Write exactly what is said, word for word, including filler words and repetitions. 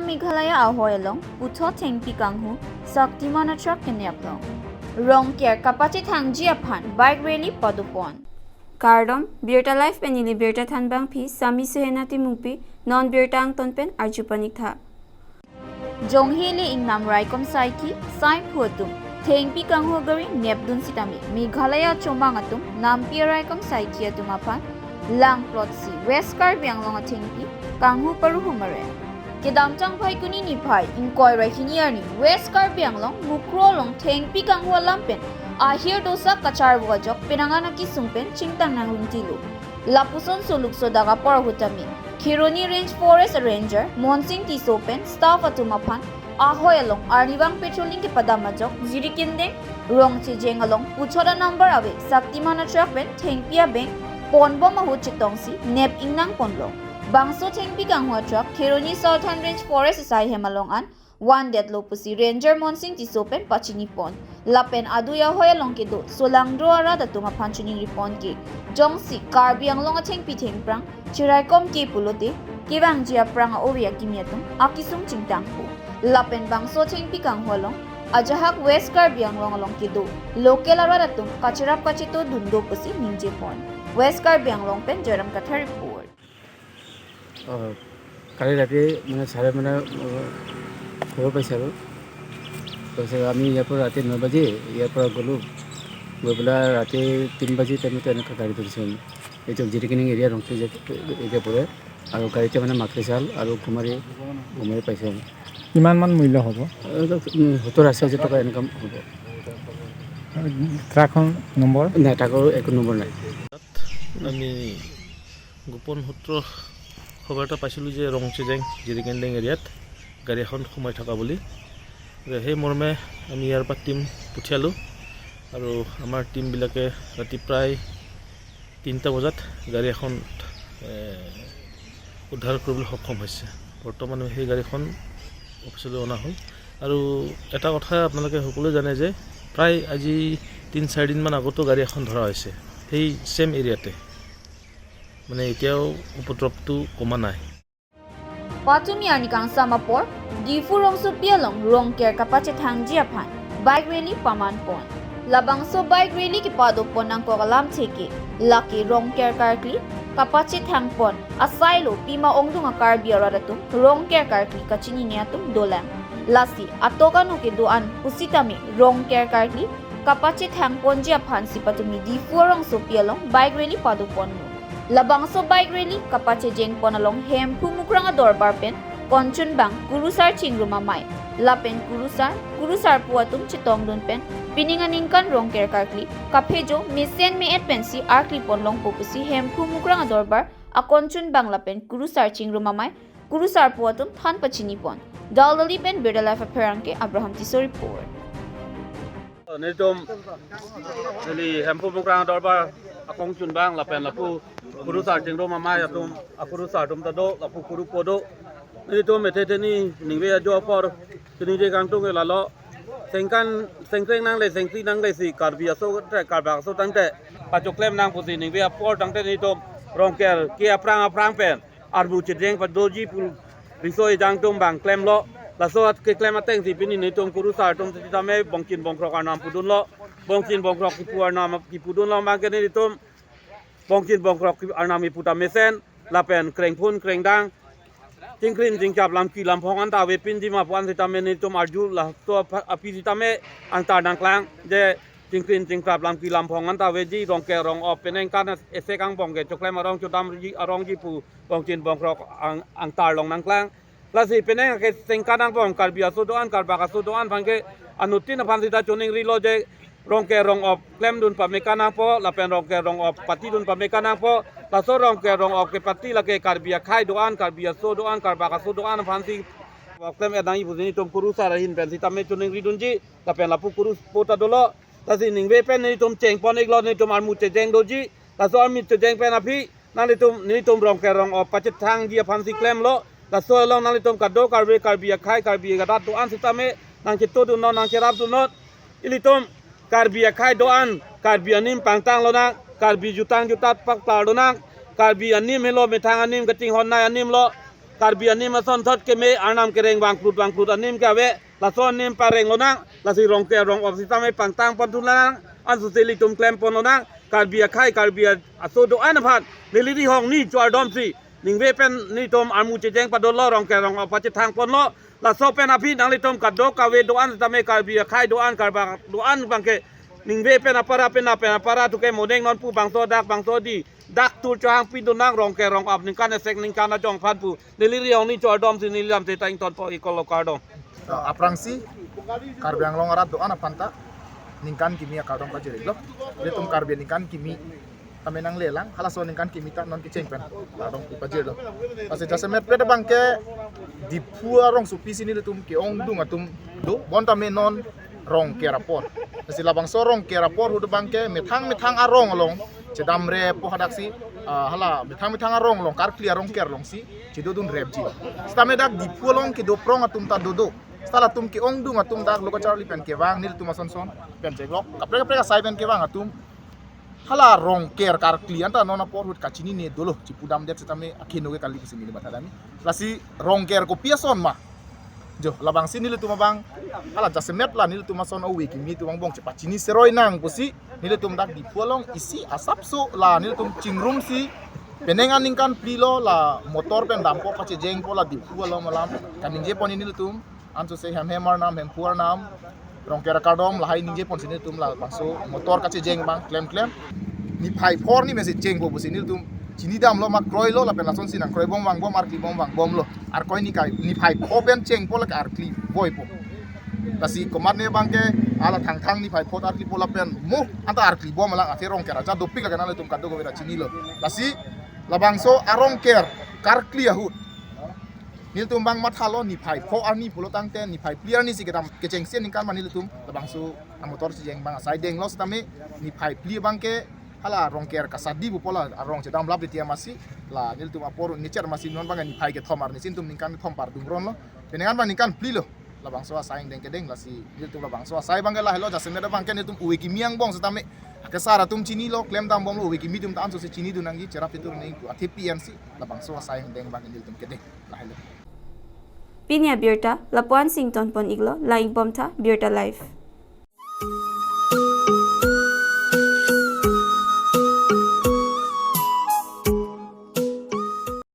Meghalaya ahoi along puthot thengpi kanghu Shaktiman atruck kenep long. Rongker kapachethangji aphan bike rally padopon. Kardom, Birta Live pen neli Birta Thanbangpi, Sami Sehena Timungpi, non birta angton pen arju paniktha. Jonghe le ingnam raikom saiki, saiphu atum thengpi kanghu gari nepdun sitame, Meghalaya chomang atum nampi raikom saiki atum aphan langplotsi West Karbi Anglong athengpi kanghu paruhu mare. Kedamtang Phaikuni niphai ingkoi ra hini arni West Karbi Anglong Mukroh along thengpi kanghu alam pen ahir dosak kacharvo ajok penang an akesung pen chingtang nangruntilo. Lapuson soluk sodak apor ahut tame Kheroni Range Forest Ranger Monsing Tisso pen staff atum aphan ahoi along arnivang patrolling kepadam ajok Jirikindeng Rongchejeng along puthot a number ave Shaktiman atruck pen thengpi abeng ponbom ahut chetongsi nep ingnang ponlong. Bangso thengpi kanghu atruck Kheroni Southern Range Forest asai hem along an vandetlo pusi Ranger Monsing Tisso pen pachinipon. Lapen adui ahoi along kedo solangdro arat atum aphan chiningripon ke, jongsi Karbi Anglong athengpi thengphrang cheraikom ke pulote, kevangji aphrang a-ove akimi atum akesung chingtangpo. Lapen bangso thengpi kanghu along ajahak West Karbi Anglong along kedo local arat atum kacherap kacheto dunlo pusi ningjepon. West Karbi Anglong pen Joram Kathar report. আহ, কালি ৰাতি মানে ছাৰে মানে, আহ, খবৰ পাইছে আৰু। তাৰপিছত আমি ইয়াৰ পৰা ৰাতি ন বাজি ইয়াৰ পৰা গ'লোঁ। গৈ পেলাই ৰাতি তিনি বাজি টাইমতে এনেকুৱা গাড়ী ধৰিছোঁ আমি। এইটো জিৰিকিনিং এৰিয়া ৰংচি যে এৰিয়া পৰে। আৰু গাড়ীতে মানে মাটিশাল আৰু কুমাৰী, কুমাৰী পাইছোঁ আমি। কিমানমান মূল্য হ'ব? এইটো, উম, সত্তৰ আশী হাজাৰ টকা এনেকুৱা হ'ব। ট্ৰাকখন নম্বৰ? নাই, ট্ৰাকৰ একো নম্বৰ নাই। আমি গোপন সূত্ৰ খবৰ এটা পাইছিলোঁ যে ৰংচেজেং জিৰিকেন্দেং এৰিয়াত গাড়ী এখন সোমাই থকা বুলি। যে সেই মৰ্মে আমি ইয়াৰ পৰা টীম পঠিয়ালোঁ আৰু আমাৰ টীমবিলাকে ৰাতি প্ৰায় তিনিটা বজাত গাড়ী এখন, এ, উদ্ধাৰ কৰিবলৈ সক্ষম হৈছে। বৰ্তমান সেই গাড়ীখন অফিচলৈ অনা হ'ল। আৰু এটা কথা আপোনালোকে সকলোৱে জানে যে প্ৰায় আজি তিনি চাৰিদিনমান আগতো গাড়ী এখন ধৰা হৈছে সেই ছেম এৰিয়াতে। মানে এতিয়াও উপদ্ৰৱটো কমা নাই। Patumi arni kangsam apor, Diphu rongsopi along Rongker kapachethangji aphan bike rally pamanpon. Labangso bike rally kepadopon nangkok alam theke, lake Rongker karkli kapachethangpon asailo pima ongdung a-Karbi arat atum Rongker karkli kachinine atum dolang. Lasi atok ano kedo-an pusitame Rongker karkli kapachethangponji aphansi patumi Diphu arongsopi along bike rally padoponlo. Labangso bike rally kapachejengpon along Hemphu Mukrang adorbar pen konchunbang kurusar chingrum amei lapen kurusar, kurusarpo atum chetongdun pen pining aningkan Rongker karkli kaphejo mesen me-et pensi arklipon longpo pusi Hemphu Mukrang adorbar akonchunbang lapen kurusar chingrum amei, kurusarpo atum than pachinipon. Daldali pen Birta Live apherangke Abraham Tisso report. Nelitum, neli Hemphu Mukrang adorbar akongchunbang lapen lapu kurusar chingrum amei atum, akurusar atum ta do, lapu kurupo do. Nelitum ethe theni ningve ajo apor, tini je kangtung ke lalo. Sengkan, sengkreng nangle, sengkri nanglesi, Karbi aso te, Karbak aso tangte pachoklem nang pusi ningve apor tangte nelitum Rongker ke aphrang aphrang pen armu chedeng padoji pu riso ejang atum bang klemlo. Laso at keklem atengsi pini nelitum kurusar atum sitame bongchin bongkrok arnam pudunlo. Bongchin bongkrok kipu arnam kipudunlo abangke nelitum bongchin bongkrok arnam ipu ta mesen lapen krengphun krengdang, chingkrin chingchap lamki lamphong anta avepinji ma pu-an sitame nelitum arju, laso aphi sitame angtar nangklang je chingkrin chingchap lamki lamphong anta aveji, Rongker Rong-op penang kan esek angbong ke choklem arong chodamji arongji pu bongchin bongkrok ang, angtar long nangklang. Lasi penang ke sengkan angbong Karbi aso do-an, Karbak aso do-an abangke anuttin aphan sita choningrilo je Rongker Rong-op klemdun pame kan nangpo, lapen Rongker Rong-op patidun pame kan nangpo. Laso Rongker Rong-op kepati lake Karbi akhei do-an, Karbi aso do-an, Karbak aso do-an aphansi klem-et nangji pusi nelitum kurusar ahin pen sitame choningridunji, lapen lapu kuruspo ta dolo. Lasi ningve pen nelitum chengpon iklo, nelitum armu chejeng doji. Laso armu chejeng pen aphi nanglitum, nelitum Rongker Rong-op pachethangji aphansi klemlo. Laso along nanglitum kado Karbi, Karbi akhei, Karbi arat do-an sitame nangchetodunnon, nangcherapdunnon. Ilitum Karbi akhei do-an, Karbi anim pangtang lonang, Karbi jutang jutat pakplar lonang, Karbi anim helo methang anim kachinghon nai anim lo. Karbi anim asonthot keme, arnam kereng vangplut vangplut anim ke ave. Laso anim pareng lonang, lasi Rongker Rong-op sitame pangtang pon thu lang, ansose ilitum klem pon lonang. Karbi akhei, Karbi a-, aso do-an aphan neli Rihong ni chordomsi ningve pen nelitum armu chejeng padolo, Rongker Rong-op pachethang ponlo. Laso pen aphi nanglitum kadokave do-an sitame, Karbi akhei do-an, Karbi do-an abangke ningve pen apara pen apen apara tuke moneng non pu bangso dak bangso di dak tur chohang pidun nang, Rongker Rong-op ningkan esek ningkan ajong aphan pu neli Rihong ni chordomsi neli lamthe ta ingtonpo, ikolo, kardom. Ah, aphrangsi Karbi Anglong arat do-an aphan ta ningkan kimi akardom pajir-iklo. Ilitum Karbi ningkan kimi tame nanglelang, halaso ningkan kimi ta non kecheng pen kardom pajirlo. Lasi jasemet pet abangke Diphu arongsopi si nelitum ke-ongdung atum do, bontame non Rongker apor. Lasi labangso Rongker apor ahut abangke methang methang arong along chedamreppo, hadaksi, ah, hala methang methang arong along, karkli arongker alongsi chedodunrepji. Sitame dak Diphu along kedo prong atum ta dodo. Seta latum ke-ongdung atum dak lo kacharli pen kevang, nelitum ason son pen cheklok, kaprek kaprek asai pen kevang atum hala Rongker karkli anta non apor ahut kachinine dolo, chipudamdet sitame akheno ke kali pusi neli mathadamji. Lasi Rongker kopi ason ma? Jo, labangsi nelitum abang, hala jasemet la nelitum ason ove kimi atum angbong chepachini seroi nang pusi nelitum dak Diphu along isi asapso la nelitum chingrumsi penang aningkan phli lo la motor pen dampo pachejengpo la Diphu along alam kaningje pon nelitum. Ansose hem hem arnam, hem phu arnam, Rongker akardom lahai ningje ponsi nelitum labangso motor kachejeng abang klem klem. Niphai pho arni mesi chengpo pusi nelitum chinidamlo, ma kroilo lapen lasonsi nangkroibom vangbom, arkli bom vangbomlo. Arkoi ni kai, niphai pho pen chengpo lake arkli voipo. Lasi komatne abangke hala Thangthang niphai pho arklipo lapen mo anta arkli bom alang, athe Rongker aja dopik lake nanglitum kadokave ta chinilo. Lasi labangso arongker karkli ahut nelitum abang mathalo, niphai pho arni pulo tangte niphai phli arni si kedam kechengsi aningkan ma nelitum labangso amotor chejeng abang asai denglo sitame niphai phli abangke hala Rongker kasadi pupo la arong chedamlap di tiang masi la nelitum apor ngecher masi non abang niphai kethom arni si nelitum ningkan kethom pardungronlo. Penang abang ningkan phli lo labangso asai angdeng kedeng, lasi nelitum labangso asai abangke lahelo, jasemet abangke nelitum ove kimi angbong sitame akesar atum chinilo, klemdambomlo, ove kimi atum ta ansose chinidun nangji, cherap chetur nangji pu athepi ansi labangso asai angdeng abangke nelitum kedeng lahelo. Pini abirta lapu-an si ingtonpon-iklo, lang-ikbomtha, Birta Live.